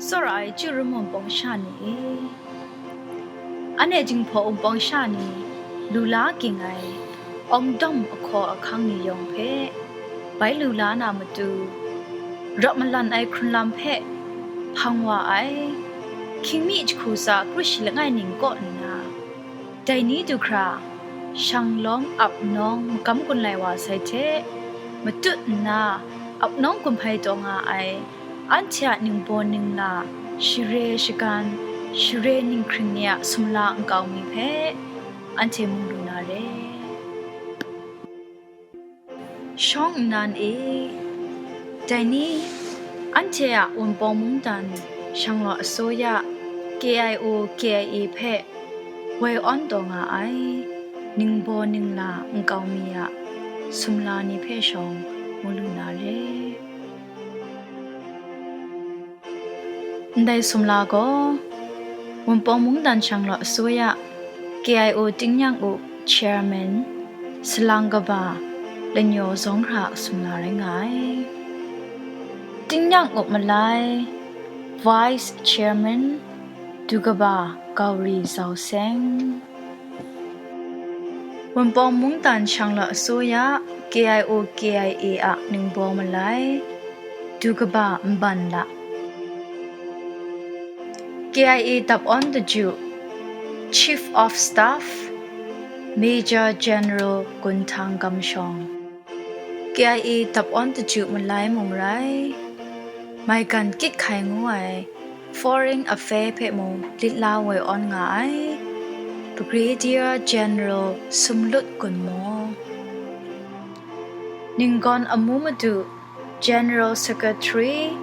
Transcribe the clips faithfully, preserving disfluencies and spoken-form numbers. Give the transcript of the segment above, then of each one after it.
Tsawra ai chyu rum wunpawng sha ni e, anhte Jinghpaw wunpawng sha ni lu la ging ai awng dawm ahkaw ahkang ni yawng hpe bai lu la na matu, rawt malan ai hkrun lam hpe hpang wa ai, hkying mi jahku tsa kru shi langai ning kaw nna, dai ni du hkra, shanglawm ap nawng magam gun lai wa sai hte, matut nna ap nawng gun hpai taw nga ai, anhte a ningbaw ningla, share shagan, share ninghkring ni a sumla nkau mi hpe anhte mu lu na re. Shawng nnan e, dai ni, anhte a Wunpawng mungdan, Shanglawt Asuya, K I O, K I A hpe woi awn taw nga ai, ningbaw ningla nkau mi a sumla ni hpe shawng mu lu na re. Ndai sumla gaw, Wunpawng mungdan shanglawt asuya, K I O tingnyang up chairman, salang kaba, lanyaw zawng hra sumla rai nga ai. Tingnyang up malai, vice chairman, du kaba, Gauri Zau Seng. Wunpawng mungdan shanglawt asuya, K I O K I A a ningbaw malai, du kaba nban la. K I A dap awn daju, Chief of Staff, Major General Gun Thang Gam Shawng. K I A dap awn daju malai mung rai, maigan kit hkai ngu ai, Foreign Affair hpe mung lit la woi awn nga ai, Brigadier General Sumlut Gun Maw. Ninggawn amu madu, General Secretary,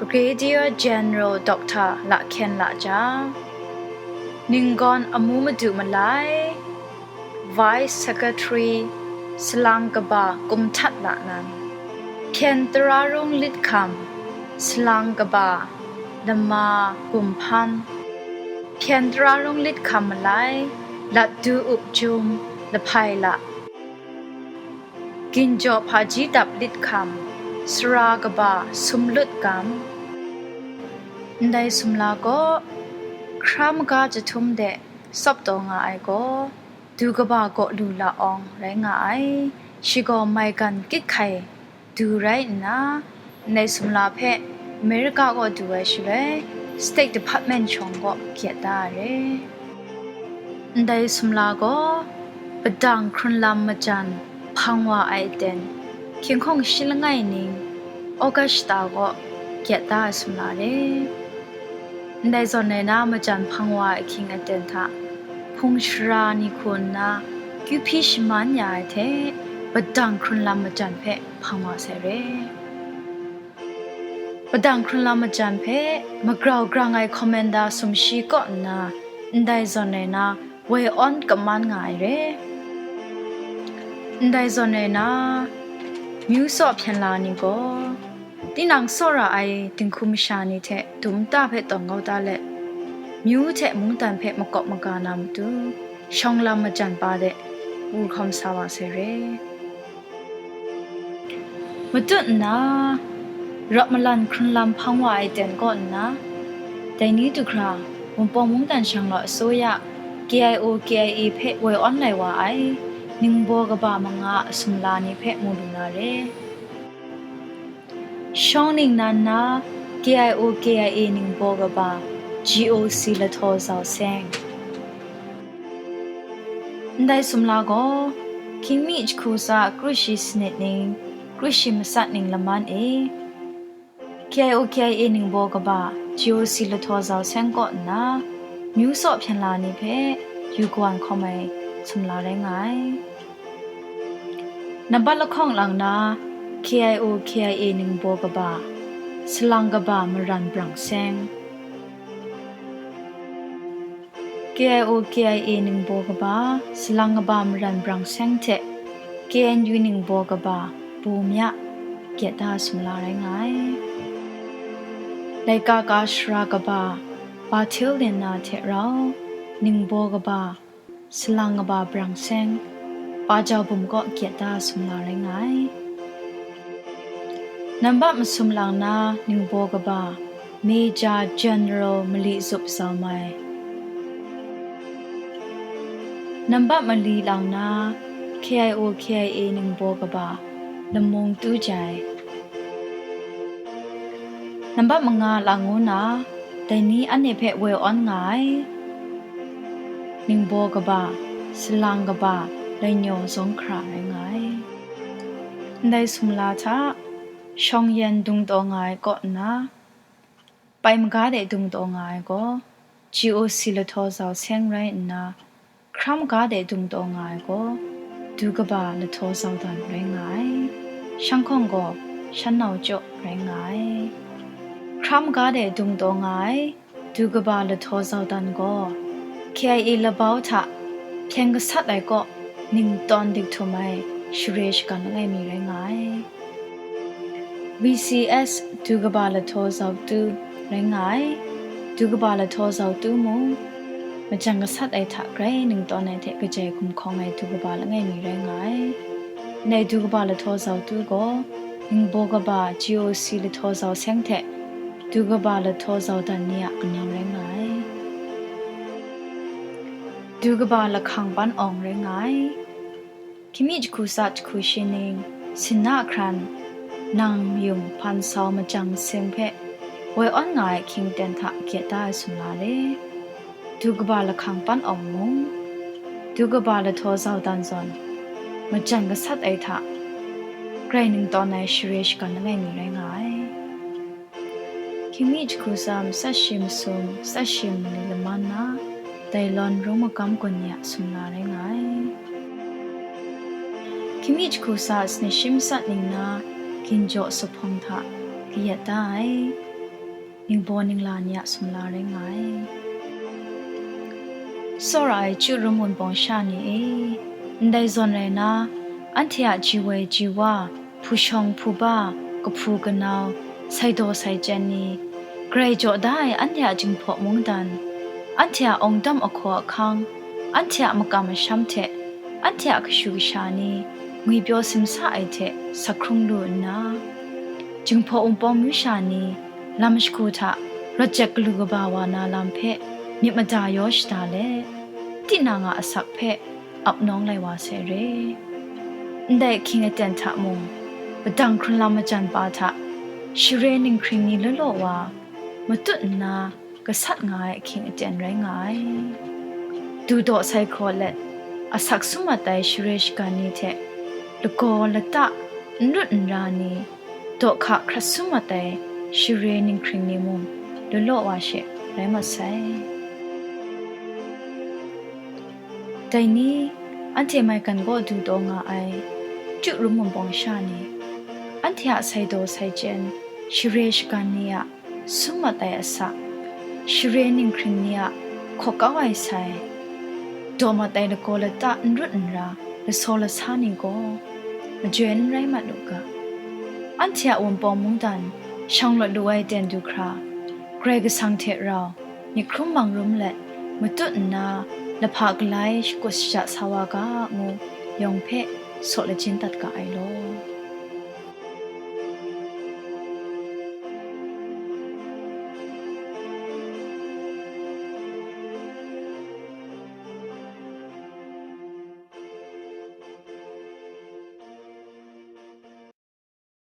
Brigadier General Doctor Lahkyen Lahja. Ninggawn amu madu malai, Vice Secretary, salang kaba Kumhtat Lahnan. Hpyen Tara Rung Lit Hkam, salang kaba Lama Gun Hpan. Hpyen Tara Rung Lit Hkam malai, Latdu Up Jum, Lahpai La. Ginjaw Hpaji Dap Lit Hkam, sara kaba Sumlut Gam. Ndai sumla gaw, hkra maga jahtum de sawp taw nga ai gaw, du kaba gaw lu la awng rai nga ai, shi gaw maigan kit hkai du rai nna, ndai sumla hpe America kaw du ai shaloi, State Department shawng kaw gyet da ai re. Ndai sumla gaw, padang hkrunlam majan hpang wa ai aten, hkying hkawng shi langai ning, August shata kaw gyet da ai sumla re. Ndai zawn rai na, majan hpang wa ai ahkying aten hta, hpung shara ni hku nna, kyu hpyi shaman ya ai hte, padang hkrunlam majan hpe hpang wa sai re. Padang hkrunlam majan hpe magrau grang ai commander sumshi kaw nna, ndai zawn rai na, woi awn kaman nga ai re. Ndai zawn rai na, myu saw hpyen la ni gaw, tinang tsawra ai dinghku masha ni hte dum nta hpe tawn kau da let, myu hte mungdan hpe makawp maga na matu, shawng lam majan pa de, wu hkawm sa wa sai re. Matut nna, rawt malan hkrunlam hpang wa ai ten kaw nna, dai ni du hkra, Wunpawng mungdan shanglawt asuya, K I O K I A hpe woi awn lai wa ai, ningbaw kaba manga a sumla ni hpe mu lu na re. Shawng ningnan na, K I O K I A ningbaw kaba, G O C Lahtaw Zau Seng. Ndai sumla gaw, hkying mi jahku tsa kru shi sanit ning, kru shi matsat ning laman e, K I O K I A ningbaw kaba, G O C Lahtaw Zau Seng kaw nna, myu saw hpyen la ni hpe yu kawan hkawm ai sumla rai nga ai. Nambat lahkawng lang na, K I O K I A ningbaw kaba, salang kaba Maran Brang Seng. K I O K I A ningbaw kaba, salang kaba Maran Brang Seng hte K N U ningbaw kaba, Bum Ya, gyet da sumla rai nga ai. Laika ka shara kaba, Patil Lena hte rau, ningbaw kaba, salang kaba Brang Seng, Pa Jau Bum kaw gyet da sumla rai nga ai. Nambat masum lang na ningbaw kaba, Major General mali zup sau mai. Nambat mali lang na K I O K I A ningbaw kaba lamung tu jai. Nambat manga lang ngu na, dai ni anhte hpe woi awn nga ai ningbaw kaba, salang kaba, lainyaw zawng hkra rai nga ai. Ndai sumla hta, shawng yan dung taw nga ai kaw nna, pai maga de dung taw nga ai gaw, G O C lahtaw zau seng rai nna, hkra maga de dung taw nga ai gaw, du kaba lahtaw zau dan rai nga ai. Shanghkawng gaw shan nau jaw rai nga ai. Hkra maga de dung taw nga ai, du kaba lahtaw zau dan gaw, K I A labau hta hpyen gasat ai kaw, ning tawn dik htum ai share shagan langai mi rai nga ai. V C S du kaba lahtaw zau tu rai nga ai. Du kaba lahtaw zau tu mung, majan gasat ai hta grai ning tawn ai hte kajai gumhkawng ai du kaba langai mi rai nga ai. Ndai du kaba lahtaw zau tu gaw, ningbaw kaba G O C lahtaw zau seng hte du kaba lahtaw zau dan ni a kanau rai nga ai. Du kaba lahkang pan awng rai nga ai. Hkying mi jahku tsa jahku shi ning, sinna hkran, nang mayung hpan sau majang seng hpe woi awn nga ai ahkying aten hta gyet da ai sumla re. Du kaba lahkang pan awng mung, du kaba lahtaw zau dan zawn, majan gasat ai hta grai ning tawn ai share shagan langai mi rai nga ai. Hkying mi jahku tsa matsat shi masum, matsat shi mali laman na, dai lawn rung magam gaw ni a sumla rai nga ai. Hkying mi jahku tsa sanit shi matsat ning na, ginjaw suphpawng hta kayat da ai, ningbaw ningla ni a sumla rai nga ai. Tsawra ai Chyu rum wunpawng sha ni e, ndai zawn rai na, anhte a ji woi ji wa, hpu shawng hpu ba, kahpu kanau, saidaw saichyen ni, grai jaw da ai anhte a Jinghpaw mungdan, anhte a awngdam ahkaw ahkang, anhte a makam masham hte, anhte a kashu kasha ni, ngwipyaw simsa ai hte sak hkrung lu nna, Jinghpaw wunpawng masha ni, lam shagu hta rawt jep galu kaba wa na lam hpe myit mada yaw shada let, tinang a asak hpe ap nawng lai wa sai re. Ndai ahkying aten hta mung, padang hkrunlam majan pa hta share ninghkring ni law law wa matut nna gasat nga ai ahkying aten rai nga ai. Du daw sai hkraw let, asak sum mat ai share shagan ni hte lagaw lata n rut n ra ni, daw hka hkrat sum mat ai share ninghkring ni mung law law wa she rai mat sai. Dai ni, anhte maigan kaw du taw nga ai Chyu rum wunpawng sha ni, anhte a saidaw saichyen, share shagan ni a sum mat ai asak, share ninghkring ni a hkaw kau ai sai, daw mat ai lagaw lata n rut n ra lasaw lasa ni gaw, majoi n rai mat u ga. Anhte a wunpawng mungdan shang lawt lu ai ten du hkra, Karai Kasang hte rau myit hkrum mang rum let, matut nna lahpa galai shakut shaja sa wa ga ngu yawng hpe saw lajin dat ga ai law.